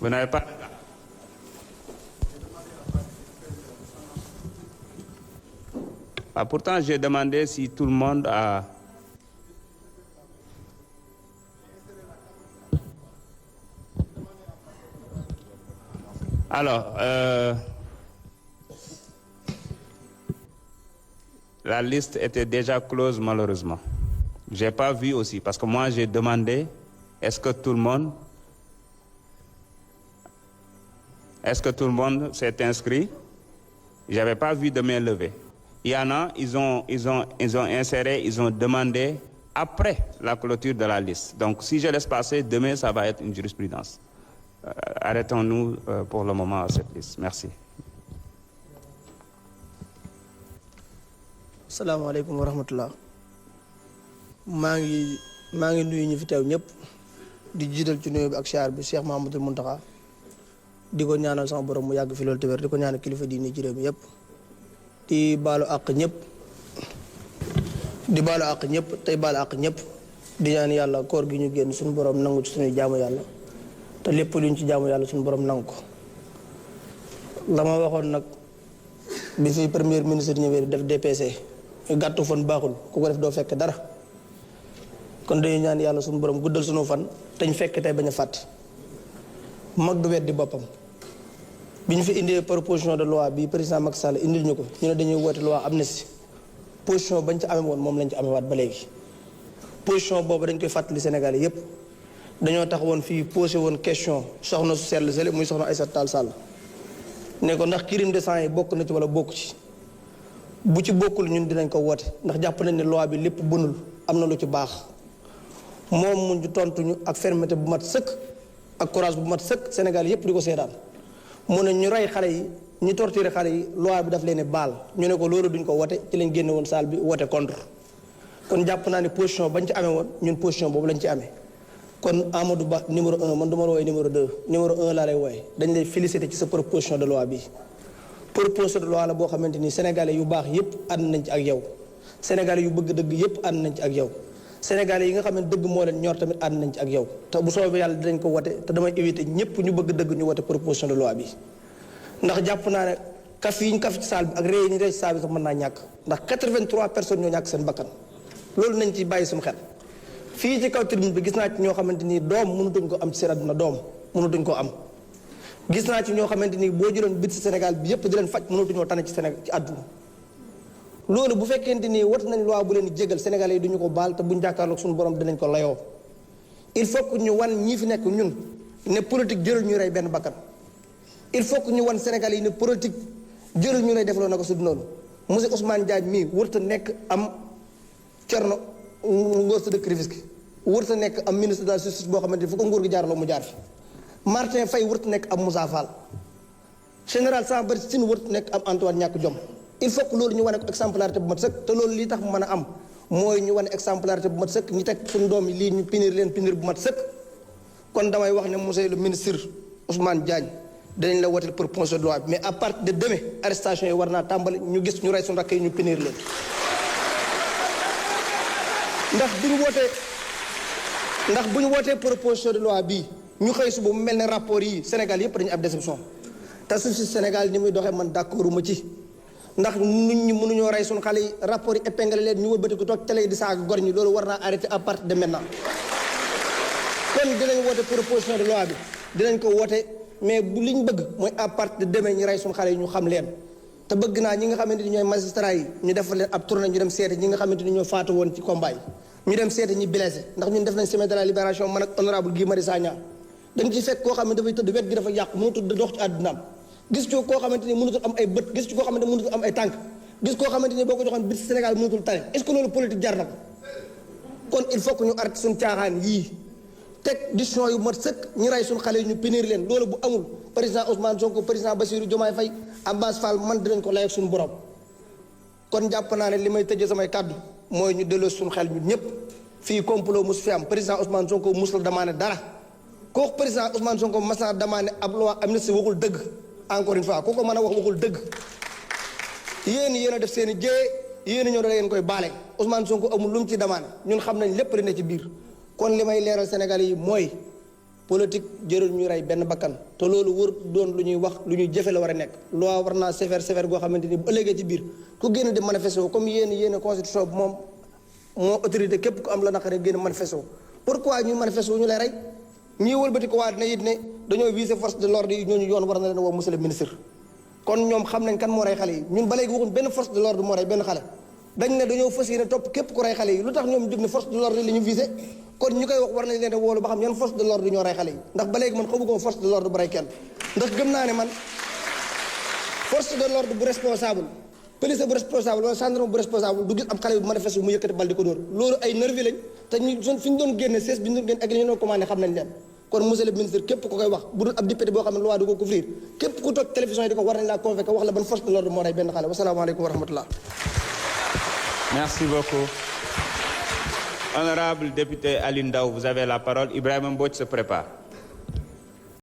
Vous n'avez pas. Ah, pourtant, j'ai demandé si tout le monde a. Alors, la liste était déjà close malheureusement. J'ai pas vu aussi parce que moi j'ai demandé est-ce que tout le monde s'est inscrit? J'avais pas vu de main levée. Il y en a, ils ont inséré, ils ont demandé après la clôture de la liste. Donc si je laisse passer, demain ça va être une jurisprudence. Arrêtons-nous pour le moment à cette liste. Merci. salaamaaleykum wa rahmatullah maa ngi nuyu ñu fi teew ñëpp di jiital ci nuyu bi ak siyaar bi Cheikh Mahamadul Muntaxa di ko ñaanal sama borom mu yàgg fi loolu te wér di ko ñaanal kilifa diine ci réew mi yëpp di baalu àq ñëpp tey baalu àq ñëpp di ñaan yàlla koor gi ñu génn suñu borom nangu ci suñuy jaamu yàlla te lépp luñ ci jaamu yàlla suñu borom nangu ko la ma waxoon nag bi fi premier ministre ñëwee def DPC gàttu fan baaxul ku ko def doo fekk dara kon dañuy ñaan yàlla suñu borom guddal suñu fan te ñu fekk tey bañ a fàtte mag du weddi boppam bi ñu fi indee proposition de loi bi président Macky Sall indil ñu ko ñu ne dañuy woote loi amnistie position bañ ci amee woon moom lañ ci amee waat ba léegi position boobu dañ koy fàttali Sénégal yépp dañoo tax woon fii posé woon question soxna su sell sele muy soxna Aïssata Tall Sall ne ko ndax crime de sang yi bokk na ci wala bokk ci bu ci bokkul ñun dinañ ko woote ndax jàpp nañ ne loi bi lépp bënul am na lu ci baax moom mu tontuñu ak fermeté bu mat sëkk ak courage bu mat sëkk Sénégal yépp di ko seedaan mu ne ñu rey xale yi ñi torturé xale yi loi bi daf leen baal ñu ne ko loolu duñ ko wote ci lañ génne woon salle bi wote contre kon jàpp naa ne position bañ ci amee woon ñun position boobu lañ ci amee kon Amadou Ba numéro 1 man du ma la wooye numéro 2 numéro 1 laa lay wooye dañ lay féliciter ci sa proposition de loi bi proposition de loi la boo xamante ni sénégalais yu baax yépp ànd nañ ci ak yow sénégalais yu bëgg dëgg yépp ànd nañ ci ak yow sénégalais yi nga xam ne dëgg moo leen ñor tamit ànd nañ ci ak yow te bu soobee yàlla dinañ ko wote te damay éviter ñépp ñu bëgg dëgg ñu wote proposition de loi bi ndax jàpp naa ne kaf yi ñu kaf ci saal bi ak ree yi ñu ree ci saal bi sax mën naa ñàkk ndax 83 personnes ñoo ñàkk seen bakkan loolu nañ ci bàyyi suñu xel fii ci kaw tribune bi gis naa ci ñoo xamante ni doom mënutuñ ko am ci seen àdduna doom mënutuñ ko am gis naa ci ñoo xamante ni boo jëloon bit ci Sénégal bi yépp di leen faj mënutuñoo tane ci Sénégal ci àdduna loolu bu fekkente ni wat nañ loi bu leen di jégal sénégalais yi duñu ko baal te buñ jàkkaarloog suñu borom dinañ ko layoo il faut que ñu wan ñii fi nekk ñun ne politique jërul ñu rey benn bakkan il faut que ñu wan sénégalais yi ne politique jërul ñu lay defloo na ko su noonu monsieur Ousmane Diagne mii wërta nekk am Thierno Ngor sa dëkk Rufisque wërta nekk am ministre de la justice boo xamante ni fu ko nguur gi jaarloo mu jaar fi Martin Faye wërta nekk am Moussa Fall général sans bari sin wërta nekk am Antoine ñàkk jom il faut que loolu ñu wane ko exemplarité bu mat sëkk te loolu lii tax mu mën a am mooy ñu wane exemplarité bu mat sëkk ñu teg suñu doom yi lii ñu punir leen punir bu mat sëkk kon damay wax ne monsieur le ministre Ousmane Diagne danañ la wooteel proposition de loi bi mais à partir de demain arrestation yi war naa tàmbali ñu gis ñu rey suñu rakk yi ñu punir leen ndax bu ñu wootee proposition de loi bii ñu xëy suba mu mel ne rapport yi Sénégal yépp dañu ab déception te suuf si Sénégal ni muy doxee man d'accorduma ci ndax nit ñi mënuñoo rey suñu xale yi rapport yi épinglé leen ñu wëlbati ko toog télé di saaga gor ñi loolu war naa arrêté à partir de maintenant kon dinañ woote proposition de loi bi dinañ ko woote mais bu li ñu bëgg mooy à partir de demain ñu rey suñu xale yi ñu xam leen te bëgg naa ñi nga xamante ni ñooy magistrat yi ñu defal leen ab tournée ñu dem seeti ñi nga xamante ni ñoo faatu woon ci combat yi ñu dem seeti ñi blessé ndax ñun def nañ semaine de la libération man ak honorable Guy Marius Sagna dañ ci fekk koo xam ne dafay tëdd wet gi dafa yàqu mënutul dox ci àddunaam gis ci koo xamante ni mënutul am ay bët gis ci koo xamante ni mënutul am ay tànk gis koo xamante ni boo ko joxoon bit Sénégal mënutul tane est-ce que loolu politique jar na ko kon il faut que ñu arrêté suñu caaxaan yii teg décision yu mat sëkk ñu rey suñu xale yi ñu punir leen loolu bu amul président Ousmane Sonko président Bassirou Diomaye Faye Abbas Fall man dinañ ko lay ak suñu borom kon jàpp naa ne li may tëjee samay kàddu mooy ñu delloo suñu xel ñun ñëpp fii complot mus fi am président Ousmane Sonko mus la demandé dara kooku président Ousmane Sonko mas naa demandé ab loi amnistie waxul dëgg encore une fois ku ko mën a wax waxul dëgg yéen a def seen i jéye yéen a ñëw da ngeen koy baale Ousmane Sonko amul lu mu ci demandé ñun xam nañ lépp li ne ci biir kon li may leeral Sénégalais yi mooy politique jërul ñu rey benn bakkan te loolu wër doon lu ñuy wax lu ñuy jëfe la war a nekk loi war naa sévère goo xamante ni bu ëllëgee ci biir ku génn di manifester comme yéen constitution bi moom moo autorité képp ku am la naqare génn manifester pourquoi ñuy manifester ñu lay rey ñii wëlbati ko waa dina it ne dañoo viser force de l'ordre yi ñooñu yoon war na leen woo monsieur le ministre kon ñoom xam nañ kan moo rey xale yi ñun ba léegi waxuñ benn force de l'ordre moo rey benn xale dañ ne dañoo fas yéene topp képp ku rey xale yi lu tax ñoom jóg ne force de l'ordre li ñu visé kon ñu koy wax war nañ leen woolu ba xam yan force de l'ordre ñoo rey xale yi ndax ba léegi man xamuguma force de l'ordre bu rey kenn ndax gëm naa ne man force de l'ordre bu responsable police bu responsable wala gendarme bu responsable du gis am xale bu manifeste bu mu yëkkati bal di ko dóor loolu ay nervi lañ te ñu fi ñu doon génne sees bi ñu doon génne ak li ñu doon commandé xam nañ leen kon monsieur le ministre képp ku koy wax bu dul ab député boo xam ne loi du ko couvrir képp ku toog télévision yi di ko war nañ laa convoqué wax la ban force de l'ordre moo rey benn xale wasalaamaaleykum wa rahmatullah. Merci beaucoup. Honorable député Aline Ndao, vous avez la parole. Ibrahima Mbodj se prépare.